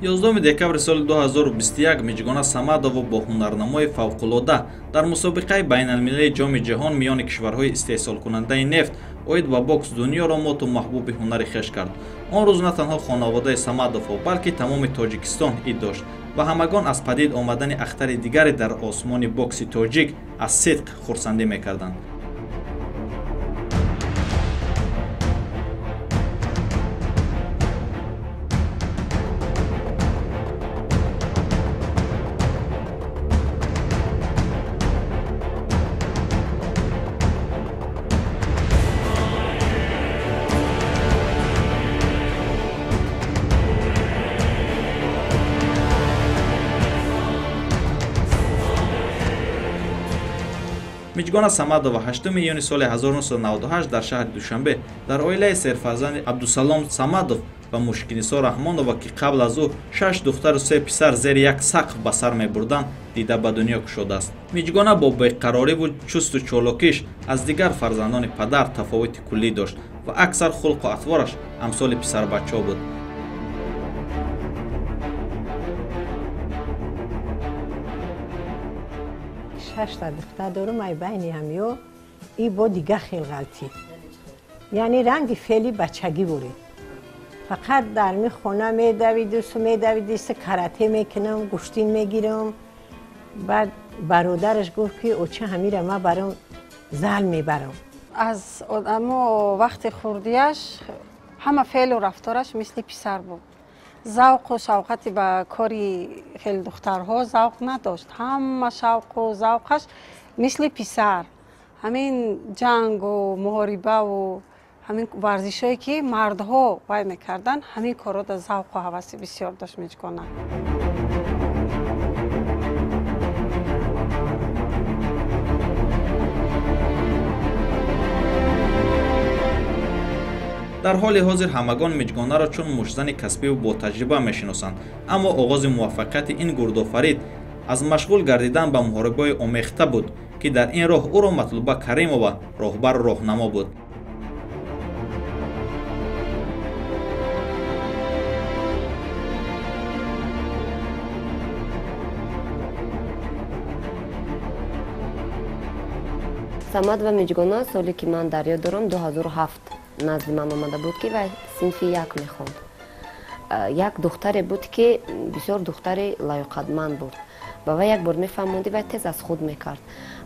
11 декабри соли 2021 Миҷгона Самадова бо ҳунарнамои фавқулода дар мусобиқаи байналмилалии Ҷоми ҷаҳон миёни кишварҳои истеҳсолкунандаи нефт оид ба бокс дунёро моту маҳбуби ҳунари хеш кард. Он рӯз на танҳо хонаводаи Самадовҳо, балки тамоми Тоҷикистон ид дошт ва ҳамагон аз падид омадани ахтари дигаре дар осмони бокси тоҷик аз сидқ хурсандӣ мекарданд. Миҷгона Самадова 8 июни соли 1998 дар шаҳри Душанбе дар оилаи серфарзанди Абдусалом Самадов ва Мушкинисо Раҳмонова, ки қабл аз ӯ 6 духтару 3 писар зери як сақф ба сар мебурданд, дида ба дунё кушодааст. Миҷгона бо беқарориву чусту чолокиш аз дигар фарзандони падар тафовути куллӣ дошт ва аксар хулқу атвораш амсоли писарбачаҳо буд. Шашта духтар дорум, ай байни ҳамё и бо дига хел ғалтӣ, яъне ранги феъли бачагӣ буред. Фақат дар ми хона медавидусу медавидист, карате мекунам, гӯштин мегирам. Баъд бародараш гуфт, ки оча, ҳамира ма барам зал мебарам. Аз одамо вақти хурдияш ҳама феълу рафтораш мисли писар буд. Завқу шавқати ба кори хеле духтарҳо завқ надошт. Ҳама шавқу завқаш мисли писар. Ҳамин ҷангу муҳорибаву ҳамин варзишҳое, ки мардҳо вай мекарданд, ҳамин корро да завқу ҳаваси бисёр дошт Миҷгона. Дар ҳоли ҳозир ҳамагон Миҷгонаро чун муштзани касбиву ботаҷриба мешиносанд, аммо оғози муваффақияти ин гурдофарид аз машғул гардидан ба муҳорибаи омехта буд, ки дар ин роҳ ӯро Матлуба Каримова роҳбару роҳнамо буд. Самадова Миҷгона соле, ки ман дар ёд дорам, 2007 назди ман омада буд, ки вай синфи як мехонд. Як духтаре буд, ки бисёр духтари лаёқатманд буд. Ба вай як бор мефаҳмондӣ, вай тез аз худ мекард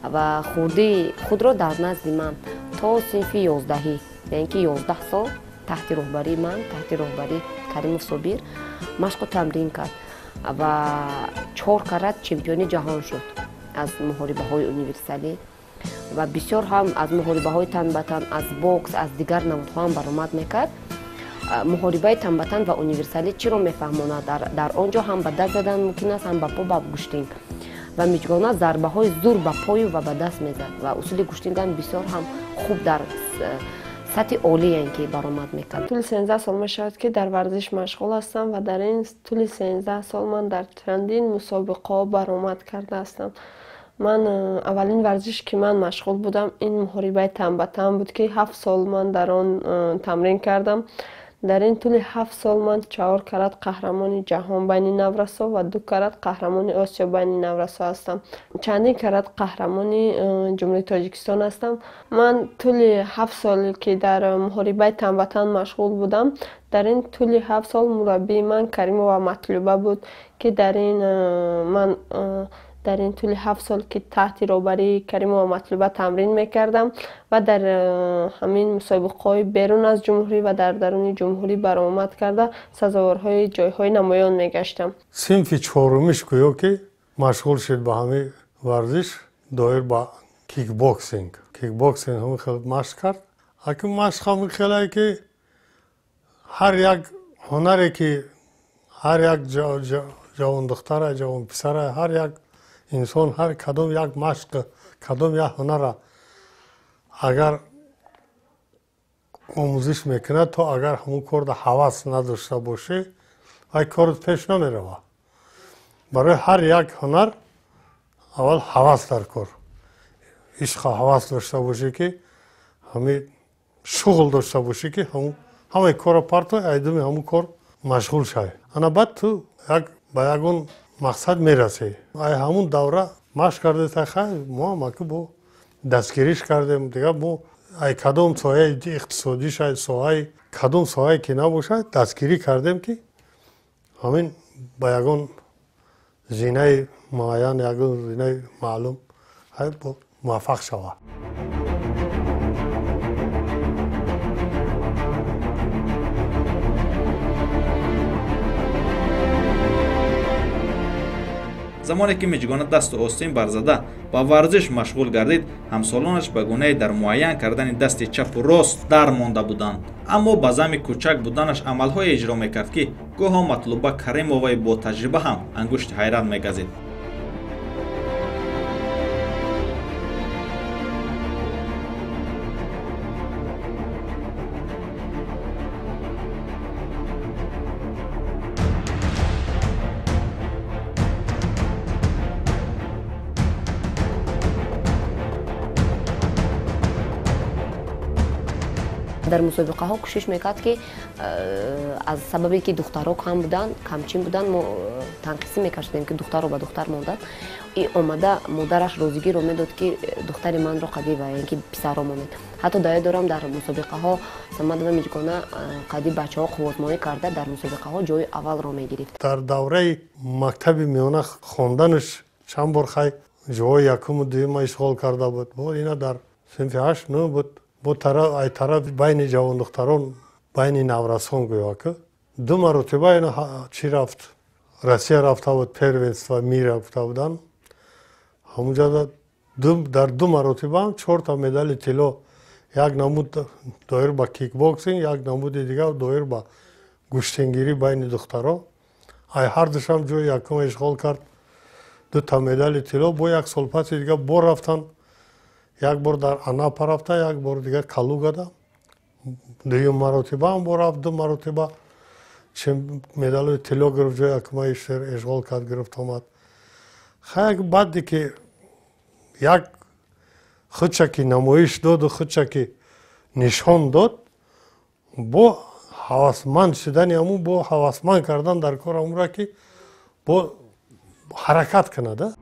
ва хурдии худро дар назди ман то синфи 11-ҳӣ, яъне ки 11 сол таҳти роҳбарии ман, таҳти роҳбарии Каримов Собир машқу тамрин кард ва 4 карат чемпиони ҷаҳон шуд аз муҳорибаҳои универсалӣ ва бисёр ҳам аз муҳорибаҳои тан ба тан, аз бокс, аз дигар намудҳо ҳам баромад мекард. Муҳорибаи тан ба тан ва универсалӣ чиро мефаҳмонад? Дар он ҷо ҳам ба даст задан мумкин аст, ҳам ба по, ба гӯштинг. Ва Миҷгона зарбаҳои зур ба пою ва ба даст мезад ва усули гӯштингам бисёр ҳам хуб дар сатҳи олӣ, яъне ки баромад мекард. Тӯли 13 сол мешавад, ки дар варзиш машғул ҳастам ва дар ин тӯли 13 сол ман дар чандин мусобиқаҳо баромад карда ҳастам. Ман аввалин варзиш, ки ман машғул будам, ин муҳорибаи тан ба тан буд, ки 7 сол ман дар он тамрин кардам. Дар ин тӯли 7 сол ман 4 карат қаҳрамони ҷаҳон байни наврасо ва 2 карат қаҳрамони Осиё байни наврасо ҳастам. Чандин карат қаҳрамони Ҷумҳурии Тоҷикистон ҳастам. Ман тӯли 7 соле, ки дар муҳорибаи тан ба тан машғул будам, дар ин тӯли 7 сол мураббии ман Каримова Матлуба буд, ки дар ин ман дар ин тӯли 7 сол, ки таҳти роҳбарии Каримова Матлуба тамрин мекардам ва дар ҳамин мусобиқаҳои берун аз ҷумҳурӣ ва дар даруни ҷумҳурӣ баромад карда, сазоворҳои ҷойҳои намоён мегаштам. Синфи чорумиш гӯё ки машғул шуд ба ҳамин варзиш доир ба кикбоксинг. Кикбоксинг ҳамин хел машқ кард. Аки машқ ҳамин хелае, ки ҳар як ҳунаре, ки ҳар як ҷавондухтара, ҷавонписара, ҳар як инсон, ҳар кадом як машқ, кадом як ҳунара агар омӯзиш мекунад, то агар ҳамун корда ҳавас надошта бошӣ, вай корот пеш намеравад. Барои ҳар як ҳунар аввал ҳавас дар кор, ишқу ҳавас дошта бошӣ, ки ҳамин шуғл дошта бошӣ, ки ҳамаи корро партой, айдуми ҳамун кор машғул шавӣ. Ана баъд ту як ба ягон мақсад мерасӣ. Ай ҳамун давра машқ карда хай мо ҳам аки бо дастгириш кардем. Дигар мо ай кадом соҳаи иқтисодиш, ай соҳаи кадом соҳае ки набошад, дастгирӣ кардем, ки ҳамин ба ягон зинаи муайян, ягон зинаи маълум муваффақ шавад. Замоне ки Миҷгона дасту остин барзада ба варзиш машғул гардид, ҳамсолонаш ба гунае дар муайян кардани дасти чапу рост дар монда буданд. Аммо ба зами кӯчак буданаш амалҳое иҷро мекард, ки гоҳо Матлуба Каримоваи ботаҷриба ҳам ангушти ҳайрат мегазид. Дар мусобиқаҳо кӯшиш мекард, ки аз сабабе ки духтарҳо кам буданд, камчин буданд, мо танқисӣ мекашидем, ки духтарро ба духтар монданд. И омада модараш розигиро медод, ки духтари манро қадӣ ва ин ки писарро монед. Ҳатто даё дорам, дар мусобиқаҳо Самадова Миҷгона қадӣ бачаҳо қувватмоӣ карда дар мусобиқаҳо ҷои аввалро мегирифт. Дар давраи мактаби миёна хонданаш чанд бор хай ҷои якуму дуюма ишғол карда буд. Ина дар синфи 8-9 буд. Бо ай тараф байни ҷавондухтарон, байни наврасон гӯё ки ду маротиба ина чӣ рафт, Россия рафта буд, первенство мира гуфта буданд. Ҳамунҷа дар ду маротиба ҳам 4 медали тилло, як намуд доир ба кикбоксинг, як намуди дигар доир ба гӯштингирӣ байни духтаро. Ай ҳардушам ҷои якума ишғол кард, 2 медали тилло. Бо як сол паси дигар бо рафтанд, як бор дар Анапа рафта, як бор дигар Калугада. Дуюм маротиба ҳам бо рафт, ду маротиба медалҳои тилло гирифт, ҷои якума ишғол кард, гирифт омад. Хай баъде ки як худша ки намоиш доду, худша ки нишон дод, бо ҳавасманд шудани ҳамун, бо ҳавасманд кардан дар кор ҳамура, ки бо ҳаракат кунад.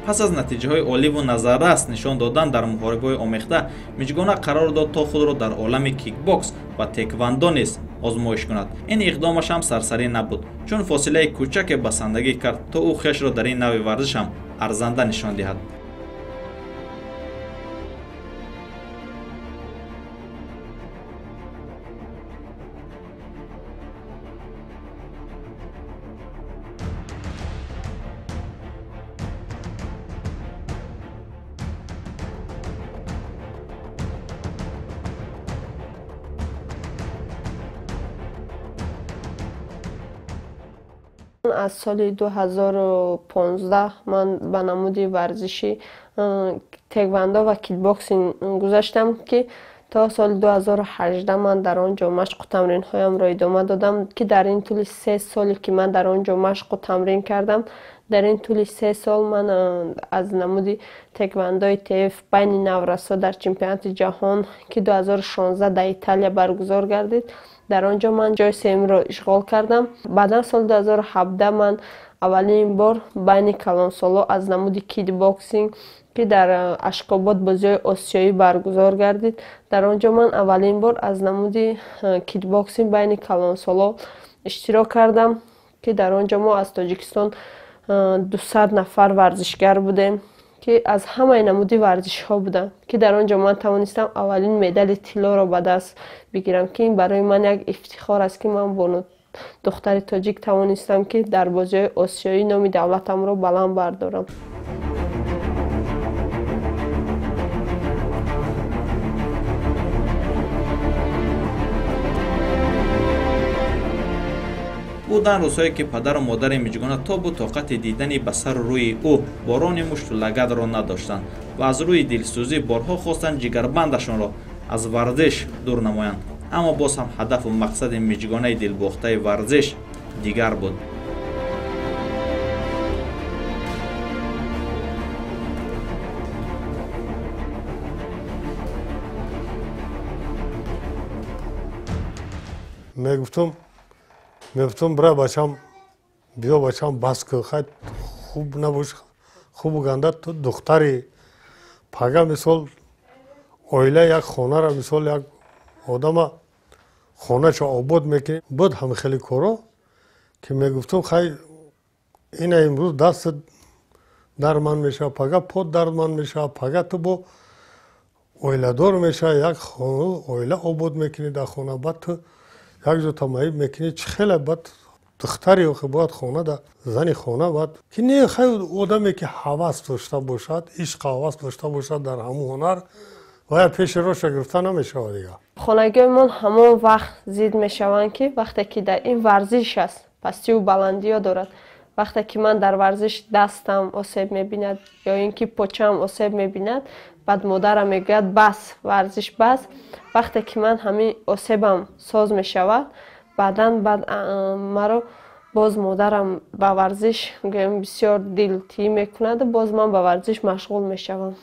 Пас аз натиҷаҳои оливу назаррас нишон додан дар муҳорибаҳои омехта, Миҷгона қарор дод то худро дар олами кикбокс ва теквандо низ озмоиш кунад. Ин иқдомаш ҳам сарсарӣ набуд, чун фосилаи кӯчаке басандагӣ кард, то ӯ хешро дар ин нави варзиш ҳам арзанда нишон диҳад. Аз соли 2015 ман ба намуди варзиши теквандо ва кикбоксинг гузаштам, ки то соли 2018 ман дар он ҷо машқу тамринҳоямро идома додам, ки дар ин тӯли 3 соле ки ман дар он ҷо машқу тамрин кардам, дар ин тӯли 3 сол ман аз намуди теквандои ТФ байни наврасо дар чемпионати ҷаҳон, ки 2016 дар Италия баргузор гардид, дар он ҷо ман ҷои сеюмро ишғол кардам. Баъдан соли 2017 ман аввалин бор байни калонсоло аз намуди кикбоксинг, ки дар Ашкобод бозиҳои осиёӣ баргузор гардид, дар он ҷо ман аввалин бор аз намуди кикбоксинг байни калонсоло иштирок кардам, ки дар он ҷо мо аз Тоҷикистон 200 нафар варзишгар будем, ки аз ҳамаи намуди варзишҳо буданд, ки дар он ҷо ман тавонистам аввалин медали тиллоро ба даст бигирам, ки ин барои ман як ифтихор аст, ки ман бону духтари тоҷик тавонистам, ки дар бозиҳои осиёӣ номи давлатамро баланд бардорам. Буданд рӯзҳое, ки падару модари Миҷгона тобу тоқати дидани ба сару рӯи ӯ борони мушту лагадро надоштанд ва аз рӯи дилсӯзӣ борҳо хостанд ҷигарбандашонро аз варзиш дур намоянд. Аммо боз ҳам ҳадафу мақсади Миҷгонаи дилбохтаи варзиш дигар буд. Мегуфтум бира бачам, биё бачам, бас кун, хай хуб набош, хубу ганда ту духтари пага мисол оила як хонара мисол як одама хоначо обод мекунӣ. Буд ҳами хеле коро ки мегуфтум хай ина имрӯз дастат дарманд мешава, пага под дарманд мешава, пага ту бо оиладор мешава, як оила обод мекунӣ дар хона, баъд ту як ҷо тамаиб мекунӣ, чӣ хеле баъд духтари охи бояд хона да зани хона баъд ки не хай одаме ки ҳавас дошта бошад, ишқ ҳавас дошта бошад дар ҳамун ҳунар, вая пеши роша гирифта намешавад дига. Хонагиҳоямон ҳамон вақт зид мешаванд, ки вақте ки дар ин варзиш аст, пастию баландиҳо дорад. Вақте ки ман дар варзиш дастам осеб мебинад ё ин ки почаам осеб мебинад, баъд модарам мегӯяд бас, варзиш бас. Вақте ки ман ҳамин осебам соз мешавад, баъдан баъд маро боз модарам ба варзиш гӯям бисёр дилтӣ мекунаду боз ман ба варзиш машғул мешавам.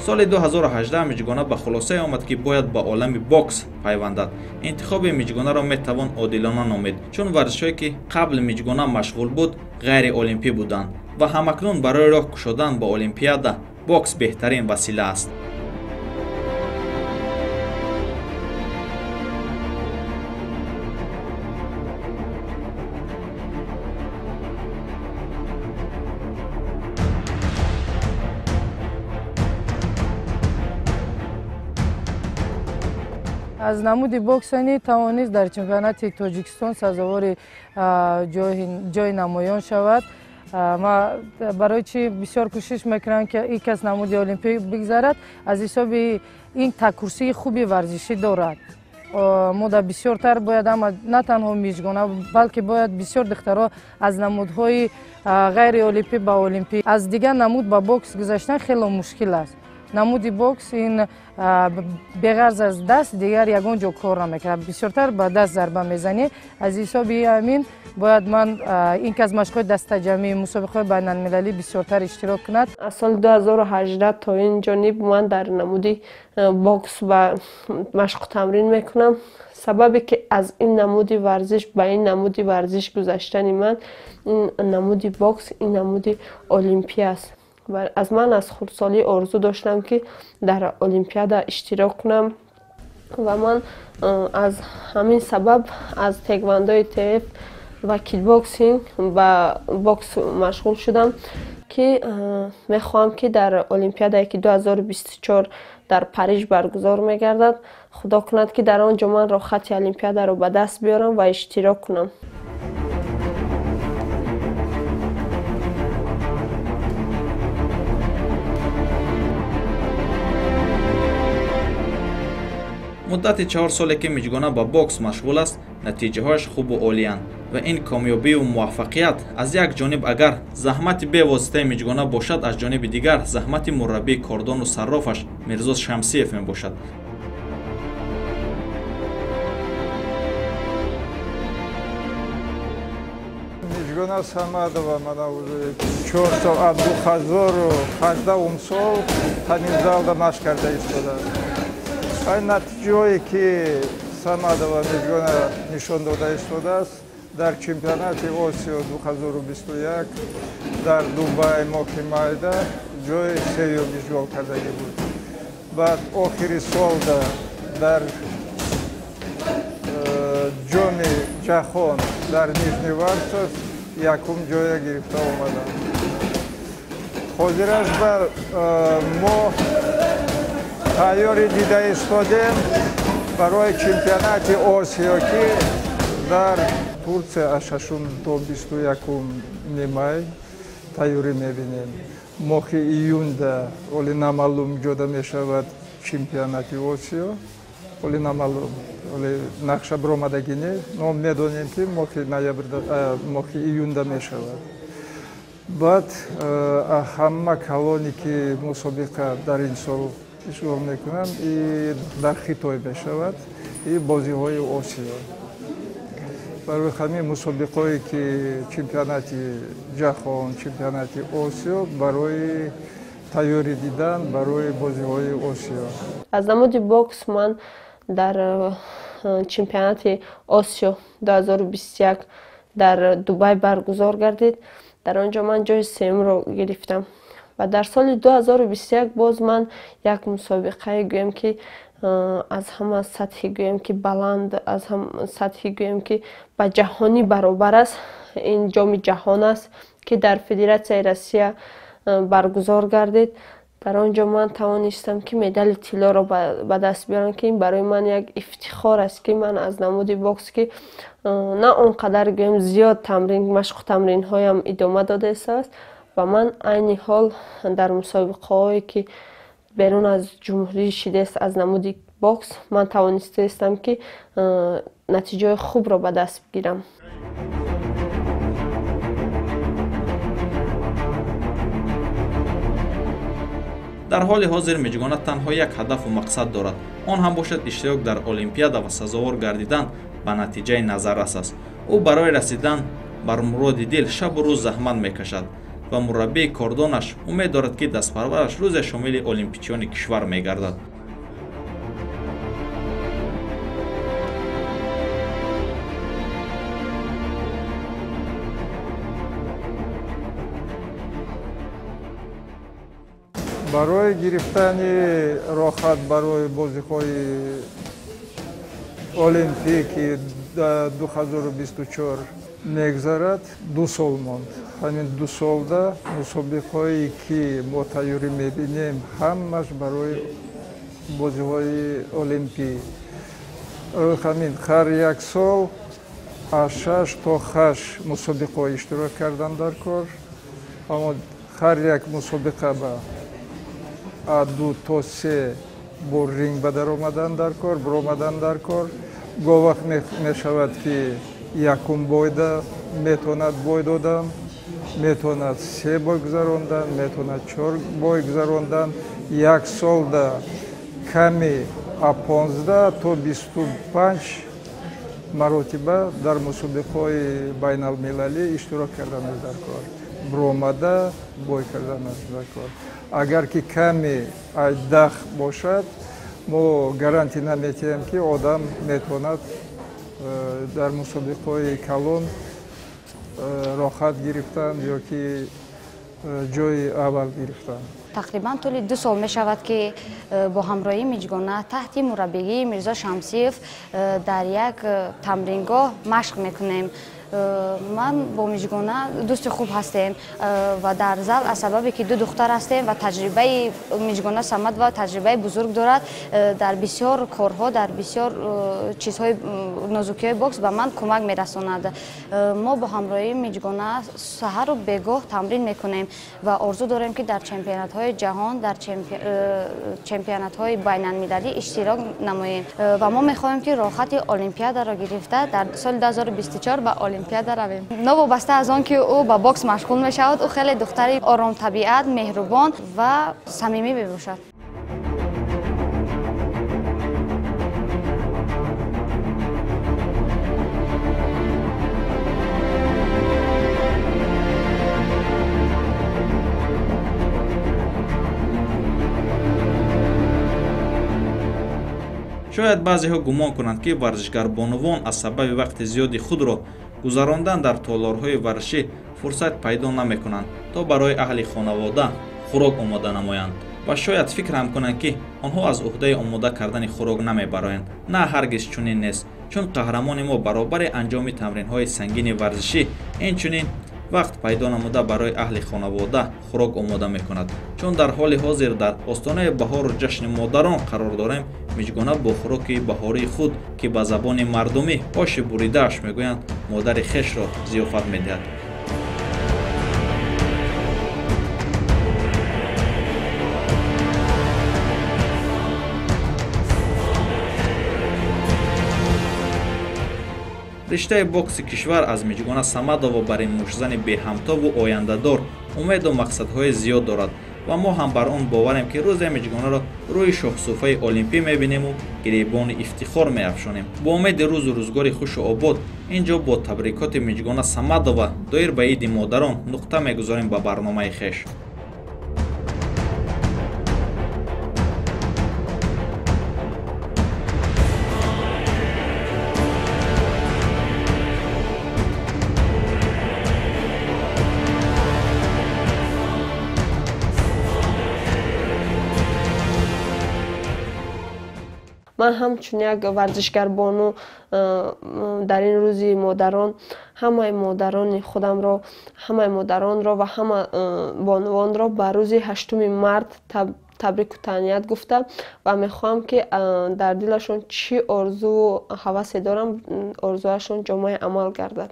Соли 2018 Миҷгона ба хулосае омад, ки бояд ба олами бокс пайвандад. Интихоби Миҷгонаро метавон одилона номид, чун варзишҳое ки қабл Миҷгона машғул буд ғайриолимпӣ буданд ва ҳамакнун барои роҳ кушодан ба олимпиада бокс беҳтарин васила аст. Аз намуди боксани тавонист дар чемпионати Тоҷикистон сазовори ҷои намоён шавад. Барои чӣ бисёр кӯшиш мекунам, ки ин кас намуди олимпӣ бигзарад, аз ҳисоби ин такурсии хуби варзишӣ дорад. Мо дар бисёртар бояд ама на танҳо Миҷгона, балки бояд бисёр духтаро аз намудҳои ғайриолимпӣ ба олимпӣ, аз дигар намуд ба бокс гузаштан хело мушкил аст. Намуди бокс ин беғарз аз даст дигар ягон ҷо кор намекунад, бисёртар ба даст зарба мезанӣ. Аз ҳисоби ҳамин бояд ман ин кас машқҳои дастаҷамъӣ, мусобиқаҳои байналмилалӣ бисёртар иштирок кунад. Аз соли 2018 то ин ҷониб ман дар намуди бокс ба машқу тамрин мекунам. Сабабе ки аз ин намуди варзиш ба ин намуди варзиш гузаштани ман, ин намуди бокс, ин намуди олимпӣ аст. Аз ман аз хурдсолӣ орзу доштам, ки дар олимпиада иштирок кунам ва ман аз ҳамин сабаб аз теквандои ТФ ва кикбоксинг ба бокс машғул шудам, ки мехоҳам, ки дар олимпиадае ки 2024 дар Париж баргузор мегардад, худо кунад, ки дар он ҷо ман рохати олимпиадаро ба даст биёрам ва иштирок кунам. Муддати 4 соле ки Миҷгона ба бокс машғул аст, натиҷаҳояш хубу олиянд ва ин комёбию муваффақият аз як ҷониб агар заҳмати бевоситаи Миҷгона бошад, аз ҷониби дигар заҳмати мураббии кордону саррофаш Мирзо Шамсиев мебошад. Миҷгона Самадова мана уже 4 сол, аз 2018 сол ҳамин залда машқ карда истодааст. Ай натиҷаҳое ки Самадова Миҷгона нишон дода истодааст дар чемпионати Осиё 2021 дар Дубай моҳи майда ҷои сеюм ишғол кардагӣ буд. Баъд охири солда дар ҷоми ҷаҳон дар Нижний Вартов якум ҷоя гирифта омаданд. Ҳозираш ба мо тайёрӣ дида истодем барои чемпионати Осиё, ки дар Турция аз 6 то 21 май тайёрӣ мебинем. Моҳи июнда оли намаълум ҷода мешавад чемпионати Осиё, оли намаълум, оли нақша биромадагӣ не, но медонем, ки моҳи ноябрда, моҳи июнда мешавад. Баъд ҳама калоне ки мусобиқа дар ин сол ишғол мекунанд, и дар Хитой мешавад, и бозиҳои Осиё. Барои ҳамин мусобиқаҳое ки чемпионати ҷаҳон, чемпионати Осиё барои тайёрӣ дидан барои бозиҳои Осиё. Аз намуди бокс ман дар чемпионати Осиё 2021 дар Дубай баргузор гардид. Дар он ҷо ман ҷои сеюмро гирифтам ва дар соли 2021 боз ман як мусобиқае гӯем ки аз ҳама сатҳи гӯем ки баланд, аз ҳама сатҳи гӯем ки ба ҷаҳонӣ баробар аст, ин ҷоми ҷаҳон аст ки дар Федератсияи Россия баргузор гардид. Дар он ҷо ман тавонистам ки медали тиллоро ба даст биёрам, ки ин барои ман як ифтихор аст ки ман аз намуди бокс ки на он қадар гӯем зиёд тамрин, машқу тамринҳоям идома дода истааст ва ман айни ҳол дар мусобиқаҳое ки берун аз ҷумҳурӣ шидааст аз намуди бокс ман тавонистаистам ки натиҷаҳои хубро ба даст бигирам. Дар ҳоли ҳозир Миҷгона танҳо як ҳадафу мақсад дорад. Он ҳам бошад иштирок дар Олимпиада ва сазовор гардидан ба натиҷаи назаррас аст. Ӯ барои расидан бар муроди дил шабу рӯз заҳмат мекашад ва мураббии кордонаш умед дорад ки дастпарвараш рӯзе шомили олимпичиёни кишвар мегардад. Барои гирифтани роҳат барои бозиҳои олимпӣ ки 2024 мегзарад, 2 сол монд. Ҳамин 2 солда мусобиқаҳое ки мо тайёрӣ мебинем ҳамаш барои бозиҳои олимпӣ. Ҳамин ҳар як сол аз 6 то 8 мусобиқаҳо иштирок кардан дар кор. Аммо ҳар як мусобиқа ба аз 2 то 3 бор ринг ба даромадан дар кор, баромадан дар кор. Гоҳ вақт мешавад ки якум бойда метавонад бой додан, метавонад 3 бой гузарондан, метавонад 4 бой гузарондан. Як солда ками аз 15 то 25 маротиба дар мусобиқаҳои байналмилалӣ иштирок кардан дар кор, баромада бой кардан дар кор. Агар ки ками аз 10 бошад, мо гарантия наметиҳем ки одам метавонад дар мусобиқаҳои калон роҳат гирифтан ё ки ҷои аввал гирифтан. Тақрибан тӯли 2 сол мешавад ки бо ҳамроҳии Миҷгона таҳти мураббигии Мирзо Шамсиев дар як тамрингоҳ машқ мекунем. Ман бо Миҷгона дӯсти хуб ҳастем ва дар зал аз сабабе ки 2 духтар ҳастем ва таҷрибаи Миҷгона Самадова таҷрибаи бузург дорад, дар бисёр корҳо, дар бисёр чизҳои нозукиҳои бокс ба ман кӯмак мерасонад. Мо бо ҳамроҳии Миҷгона саҳару бегоҳ тамрин мекунем ва орзу дорем ки дар чемпионатҳои ҷаҳон, дар чемпионатҳои байналмилалӣ иштирок намоем ва мо мехоҳем ки роҳати олимпиадаро гирифта дар соли 2024 ба олимпиада равем. Новобаста аз он ки ӯ ба бокс машғул мешавад, ӯ хеле духтари оромтабиат, меҳрубон ва самимӣ мебошад. Шояд баъзеҳо гумон кунанд ки варзишгарбонувон аз сабаби вақти зиёди худро гузарондан дар толорҳои варзишӣ фурсат пайдо намекунанд то барои аҳли хонавода хӯрок омода намоянд ва шояд фикр ҳам кунанд ки онҳо аз уҳдаи омода кардани хӯрок намебароянд. На, ҳаргиз чунин нест, чун қаҳрамони мо баробари анҷоми тамринҳои сангини варзишӣ инчунин вақт пайдо намуда барои аҳли хонавода хӯрок омода мекунад. Чун дар ҳоли ҳозир дар остонаи баҳору ҷашни модарон қарор дорем, Миҷгона бо хӯроки баҳории худ ки ба забони мардумӣ оши буридааш мегӯянд, модари хешро зиёфат медиҳад. Риштаи бокси кишвар аз Миҷгона Самадова бар ин муштзани беҳамтобу ояндадор умеду мақсадҳои зиёд дорад Ва мо ҳам бар он боварем, ки рӯзе Миҷгонаро рӯи шоҳсуфаи олимпӣ мебинему гиребони ифтихор меафшонем. Бо умеди рӯзу рӯзгори хушу обод, ин ҷо бо табрикоти Миҷгона Самадова доир ба Иди модарон нуқта мегузорем ба барномаи хеш. Ман ҳамчун як варзишгарбону дар ин рӯзи модарон ҳамаи модарони худамро, ҳамаи модаронро ва ҳама бонувонро ба рӯзи 8 март табрику таҳният гуфта ва мехоҳам, ки дар дилашон чӣ орзуву ҳавасе дорам, орзуашон ҷомаи амал гардад.